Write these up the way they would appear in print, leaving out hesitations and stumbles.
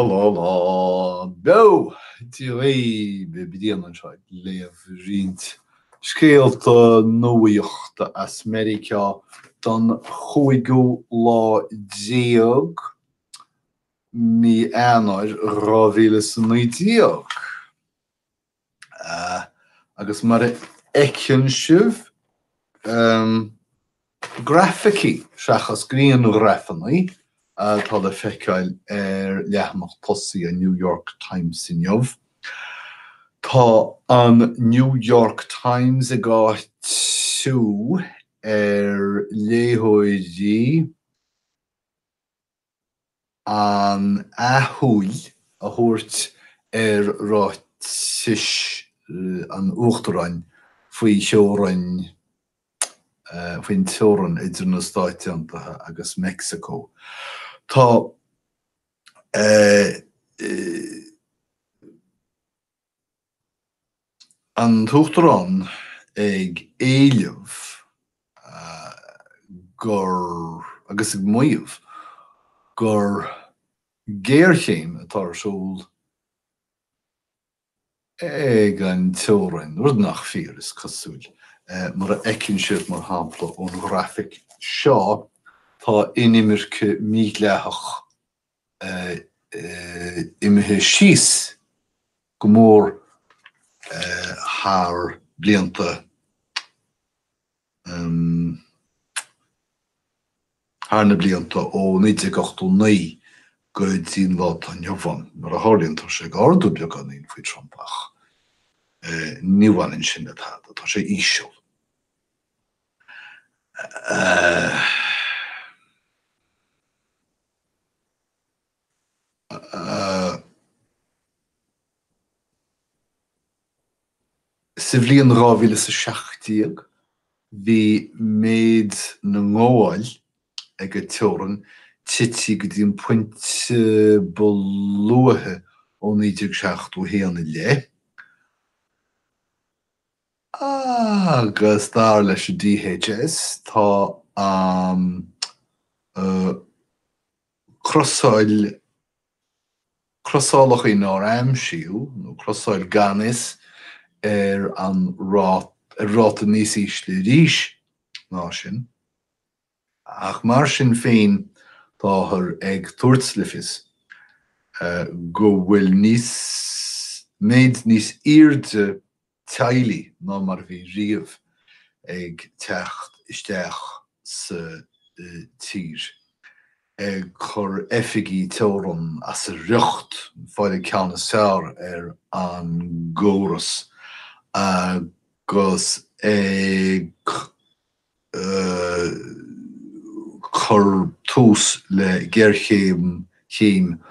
Lá lá beo! Dia dhaoibh, Brian anseo ag léamh roinnt scéalta nuaíochta as Meiriceá don chúigiú lá déag mí Eanáir 2019. Agus mar a fheiceann sibh, grafaicí seachas grianghrafanna atá le feiceáil ar leathanach tosaigh an New York Times inniu. Tá an New York Times ag áitiú ar léitheoirí an athshúil a thabhairt ar ráitis an Uachtaráin faoi theorainn, faoin teorainn idir na Stáit Aontaithe agus Meicsiceo. Tá an tUachtarán ag éileamh gur, agus ag maíomh gur géarchéim atá ar siúl ag an teorainn, rud nach fíor, is cosúil. Mar a fheiceann sibh, mar shampla, ón ghrafaic seo, tá inimirce mhídhleathach imithe síos go mór thar blianta, thar na blianta ó 1989 go dtí an lá atá inniu ann. Mar a tharlaíonn, tá sé ag ardú beagáinín faoi Trump ach ní bhaineann sin le tada, tá sé íseal. Sa bhliain 2017, bhí méid na ngabháil ag an teorainn tite go dtí an pointe ba luaithe ó 1971 i leith, agus dar leis an DHS, tá an crosáil, crosálacha nár aimsíodh, nó crosáil gan fhios, ar an ar ráta níos ísle arís ná sin. Ach mar sin féin, táthar ag tabhairt le fios go bhfuil níos, méid níos airde teaghlaigh ná mar a bhí riamh ag teacht isteach sa tír, ag cur oifigí teorann as a riocht, fáil an ceann is fearr ar an gcóras agus ag cur tús le géarchéim chéim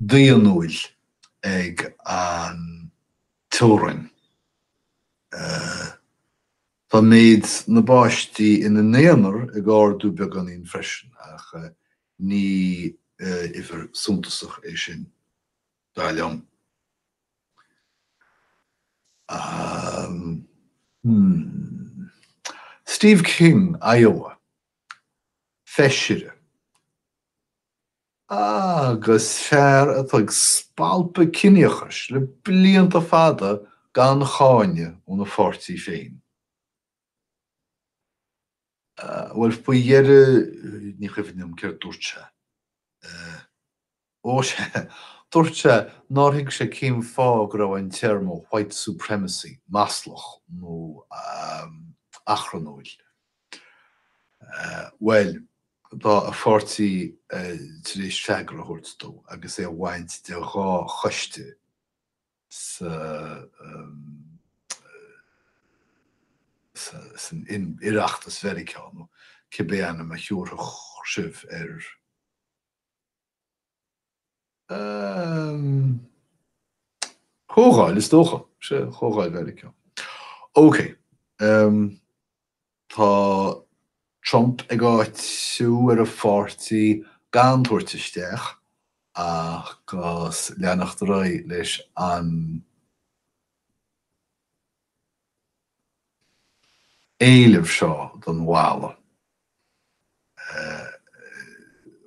daonnúil ag an teorainn. Tá méid na bpáistí ina n-aonar ag ardú beagáinín freisin, ach ní uimhir suntasach é sin, dar liom. Steve King, Iowa, Feisire. Agus fear atá ag spalpadh ciníochais le blianta fada gan cháineadh óna pháirtí féin. Bhuel, faoi dheireadh, ní cuimhin liom céard dúirt sé. Ó sea, dúirt sé nár thuig sé cén fáth go raibh an téarma white supremacy maslach nó achrannúil. Bhuel, tá a pháirtí tar éis freagra a thabhairt dó agus é a bhaint de dhá choiste sa san Oireachtas Mheiriceá, nó cibé ainm a thiúrfadh sibh air. Comhdháil, is dócha. Sea, Comhdháil Mheiriceá. Ok. Tá Trump ag áitiú ar a pháirtí gan tabhairt isteach agus leanacht ar aghaidh leis an éileamh seo don bhalla.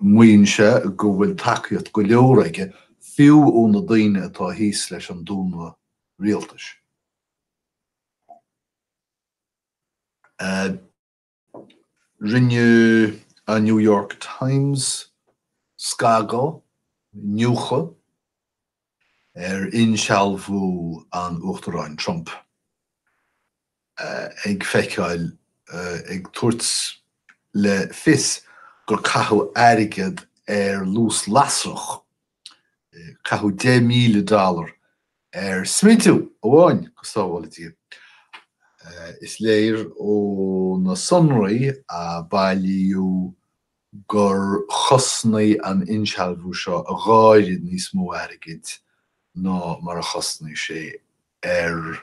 Maíonn sé go bhfuil tacaíocht go leor aige fiú ó na daoine atá thíos leis an dúnadh rialtais. Rinne an New York Times scagadh, iniúchadh, ar insealbhú an Uachtaráin Trump, ag feiceáil, ag tabhairt le fios gur caitheadh airgead ar luas lasrach, caitheadh 10,000 dollar ar smideadh amháin, go sábhála Dia. Is léir ó na sonraí a bailíodh gur chosnaigh an insealbhú seo a dhá oiread níos mó airgid ná mar a chosnaigh sé ar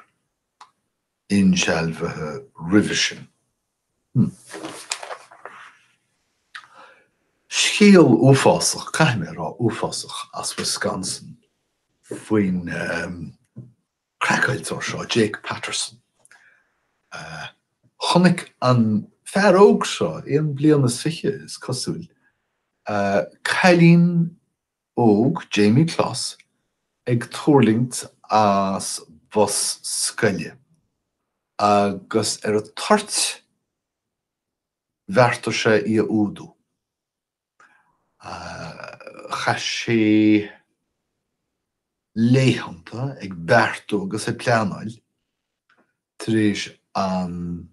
insealbhuithe roimhe sin. Scéal uafásach, caithfidh mé a rá, uafásach as Wisconsin faoin craiceáilteoir seo, Jake Patterson. Chonaic an fear óg seo, aon bliain is fiche, is cosúil, cailín óg, Jamie Closs, ag tuirlingt as bus scoile agus ar an toirt bheartaigh sé í a fhuadú. Chaith sé laethanta ag beartú agus ag pleanáil tar éis an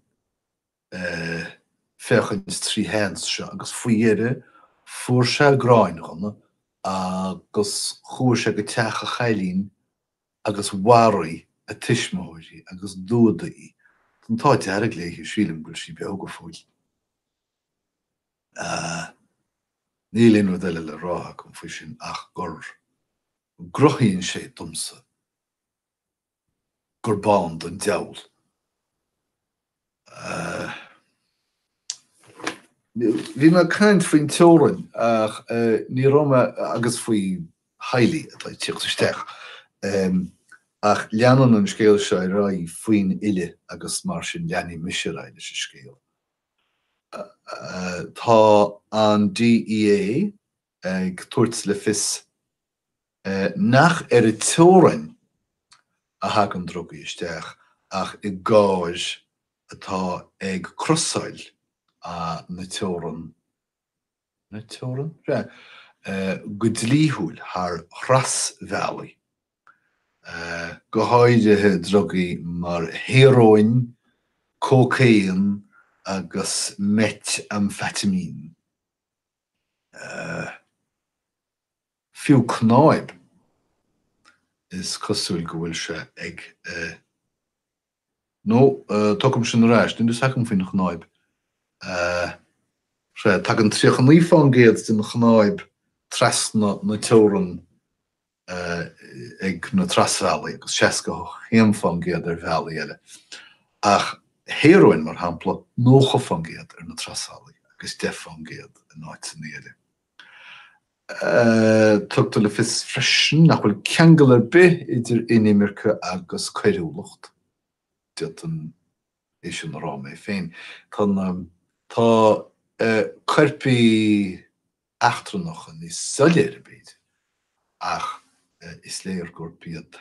féachaint trí sheans seo agus faoi dheireadh fuair sé gráinghunna agus chuaigh sé go teach an chailín agus mharaigh a tuismitheoirí agus d'fhuadaigh í. Tá an t-ádh dearg léi, sílim go bhfuil sí beo go fóill. Níl aon rud eile le rá agam faoi sin ach gur gcruthaíonn sé domsa gurb ann don diabhal. Bhí mé ag caint faoin teorainn ach ní raibh mé, agus faoi theaghlaigh atá ag tíocht isteach, ach leanann an scéal seo ar aghaidh faoin uile agus mar sin leanfaidh mise ar aghaidh leis an scéal. Tá an DEA ag tabhairt le fios nach ar an teorainn a thagann drugaí isteach ach i gcairr atá ag crosáil na teorann, na teorann? Sea, go dlíthiúil thar thrasbhealaí, go háirithe drugaí mar héaróin, cócaon agus meitioimfeataimín. Fiú cnáib, is cosúil go bhfuil sé ag, nó tógaim sin ar ais, níl fhios agam faoin chnáib. Sea, tagann 39% den chnáib trasna na teorann ag na trasbhealaí agus 61% ar bhealaí eile. Ach héaróin, mar shampla, 90% ar na trasbhealaí agus 10% in áiteanna eile. Tugtar le fios freisin nach bhfuil ceangal ar bith idir inimirce agus coiriúlacht. D'fhéadfainn é sin a rá mé féin. Tá na, tá coirpigh eachtrannacha níos soiléire, b'fhéidir, ach is léir gurb iad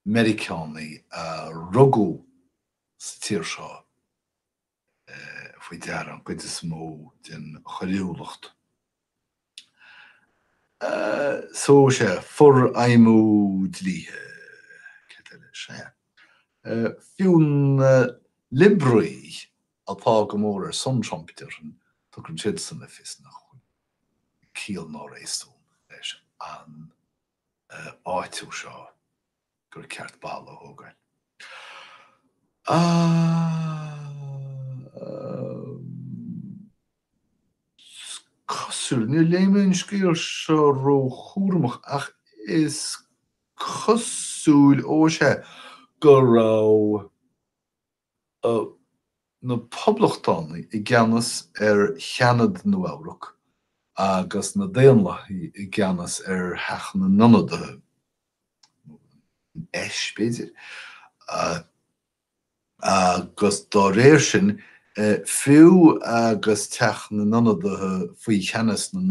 Meiriceánaigh a rugadh sa tír seo faoi deara an chuid is mó den choiriúlacht. So, sea, forfheidhmiú dlíthe, céard eile? Sea, fiú na liobraigh atá go mór ar son Trump, déarfainn, tugann siadsan le fios nach bhfuil ciall ná réasún leis an áitiú seo. gur ceart balla a thógáil. Is cosúil, níor léigh mé an scéal seo róchúramach ach is cosúil, ó sea, go raibh na Poblachtánaigh i gceannas ar Sheanad Nua-Eabhrac agus na Daonlathaigh i gceannas ar Theach na nIonadaithe, nó an Fheis, b'fhéidir, agus dá réir sin. Fiú agus Teach na nIonadaithe faoi cheannas na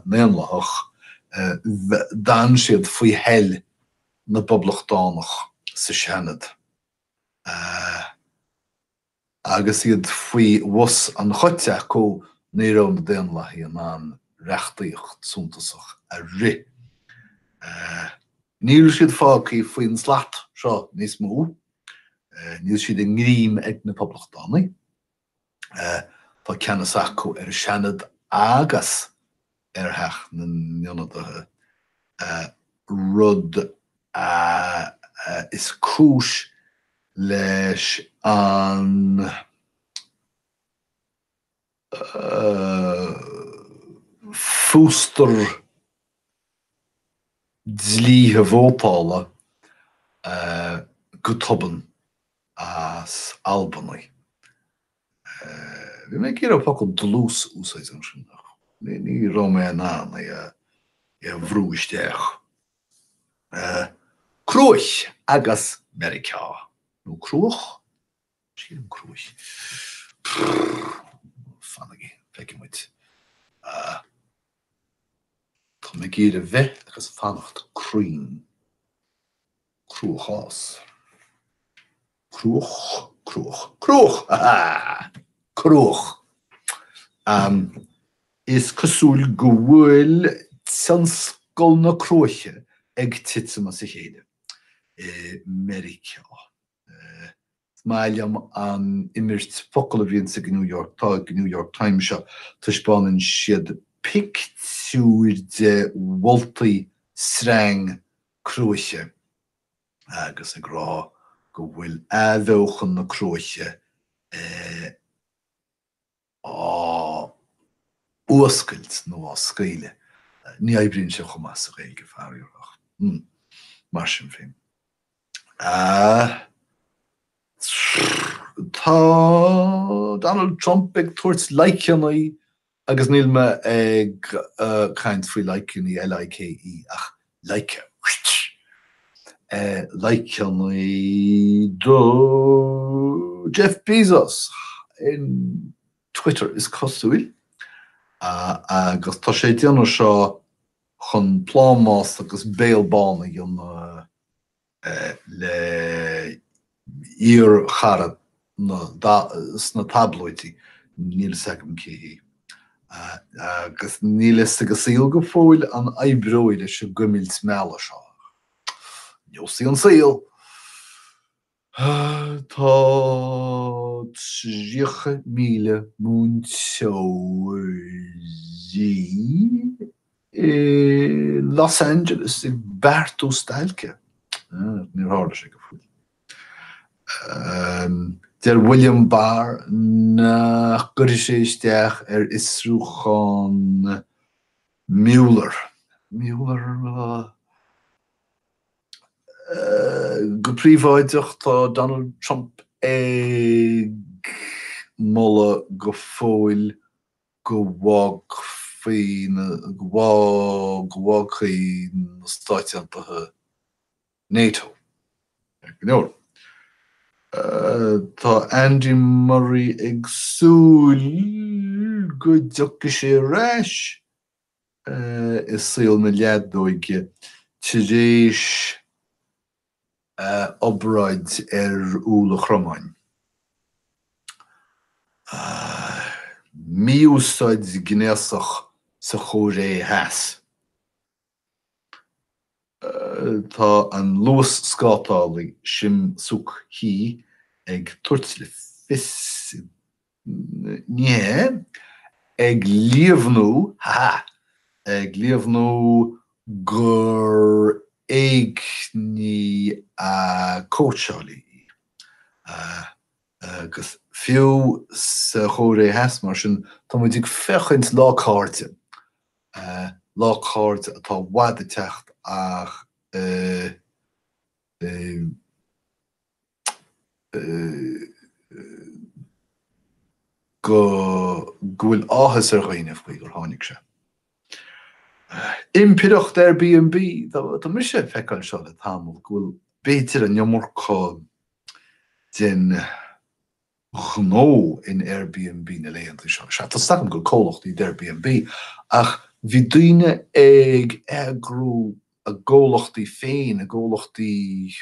nDaonlathach, d'fhan siad faoi thoil na bPoblachtánach sa Seanad. Agus iad faoi bhos an chait acu, ní raibh na Daonlathaigh in ann reachtaíocht suntasach a rith. Níl siad fágtha faoin slat seo níos mó. Níl siad i ngreim ag na Poblachtánaigh. Tá ceannas acu ar an Seanad agus ar Theach na nIonadaithe, rud a is cúis leis an fústar dlíthe vótála go tobann as Albanaigh. Bhí mé ag iarraidh an focal dlús a úsáid ansin ach ní raibh mé in ann é a bhrú isteach. Cruaich agus Meiriceá. Nó cruach? Sílim cruaich. Fanaigí, feicfidh muid. Tá mé ag iarraidh bheith agus fanacht cruinn. Cruachás. Cruach, cruach, cruach! Ha-ha! Cruach. Is cosúil go bhfuil tionscal na cruaiche ag titim as a chéile i Meiriceá. Is maith liom an imirt focal a bhíonns ag an New York, tá ag an New York Times seo. Taispeánann siad pictiúir de bholtaí sreang cruaiche agus ag rá go bhfuil athbheochan na cruaiche á fhuascailt nó á scaoileadh. Ní oibríonn sé chomh maith sa Ghaeilge, faraor, ach mar sin féin. Tá Donald Trump ag tabhairt like-anna Agus níl mé ag caint faoi like-anna, L-I-K-E, ach like, like-anna do Jeff Bezos in Twitter, is cosúil. Agus tá sé ag déanamh seo chun plámás agus béal bán a dhéanamh le iar-chara sna tablóidí, níl fhios agam cé hí. Agus níl fhios ag an saol go fóill an oibreoidh leis an gcuimilt meala seo. Neosfaidh an saol! Tá 30,000 múinteoirí i Los Angeles ag beartú stailce. Níor tharla sé go fóill. Deir William Barr nach gcuirfidh sé isteach ar fhiosrúchán Mueller. Mueller? Go príobháideach tá Donald Trump ag moladh go fóill go bhfágfaí na, go bhfágfaidh na Stáit Aontaithe NATO. Go leor. Tá Andy Murray ag súil go dtiocfaidh sé ar ais i saol na leadóige tar éis obráid ar úll a chromáin. Mí-úsáid ghnéasach sa Chóiré Theas. Tá an luas-scátálaí Shim Suk-hee ag tabhairt le fios, ní hea, ag líomhnú, ha ha, ag líomhnú gur éignigh a cóitseálaí í. Agus fiú sa Chóiré Theas, mar sin, tá muid ag féachaint Lá Cairde, Lá Cairde atá i bhfad ag teacht ach go bhfuil áthas ar dhaoine faoi gur tháinig sé. Impireacht Airbnb, tá mise ag feiceáil seo le tamall go bhfuil b'fhéidir an iomarca den. ghnó in Airbnb na laethanta seo. Sea, tá 's agam gur comhlacht iad Airbnb, ach bhí daoine ag eagrú a gcomhlachtaí féin, a gcomhlachtaí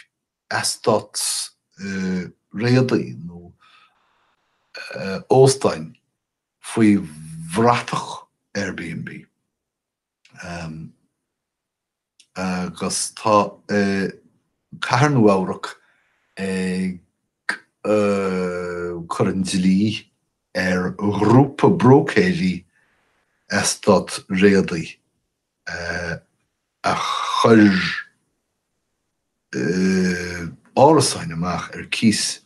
eastát réadaí nó óstáin faoi bhratach Airbnb. Agus tá Cathair Nua Eabhrac ag cur an dlí ar ghrúpa bróicéirí eastát réadaí a chuir árasáin amach ar cíos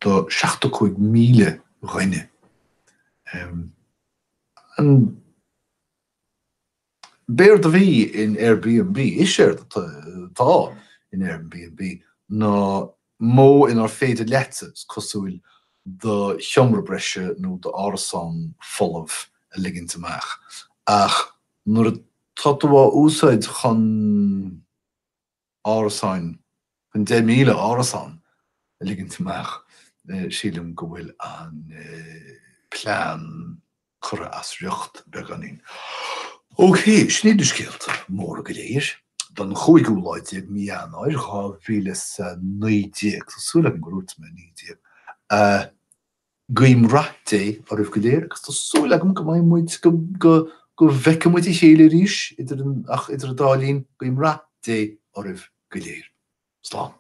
do 75,000 dhuine. An B'éard a bhí in Airbnb, is éard atá in Airbnb, ná modh inar féidir leatsa, is cosúil, do sheomra breise nó d'árasán folamh a ligint amach. Ach nuair atá tú á úsáid chun. árasáin, chun 10,000 árasán a ligint amach, sílim go bhfuil an plean curtha as riocht beagáinín. OK, sin iad na scéalta móra go léir don chúigiú lá déag mí Eanáir 2019. Tá súil agam gur dhúirt mé 19. Guím rath Dé oraibh go léir agus tá súil agam go mbeidh muid, go, go, go bhfeicfidh muid a chéile arís idir an, ach idir an dá linn, guím rath Dé oraibh go léir. Slán.